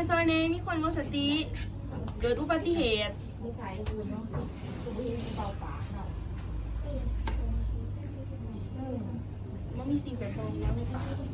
ຊ່ອຍແດ່ ມີຄົນໝົດສະຕິ ເກີດອຸບັດຕິເຫດ. ບໍ່ມີສິ່ງແປກປອມນຳໃນພື້ນທີ່.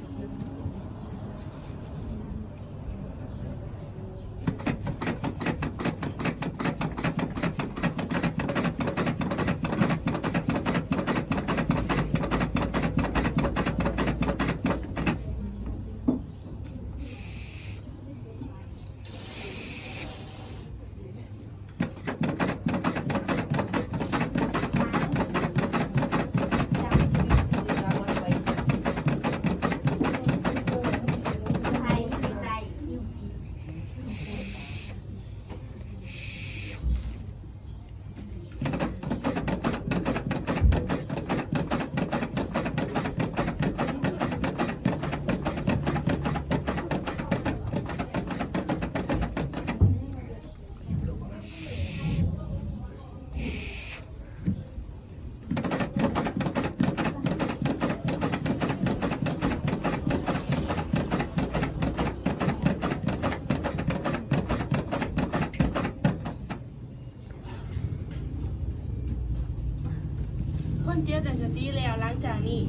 ຄົນເຈັບໄດ້ສະຕິແລ້ວ, ຫຼັງຈາກນີ້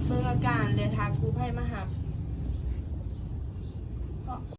ເບິ່ງອາການ ແລະ ຖ້າກູ້ໄພມາຮັບ.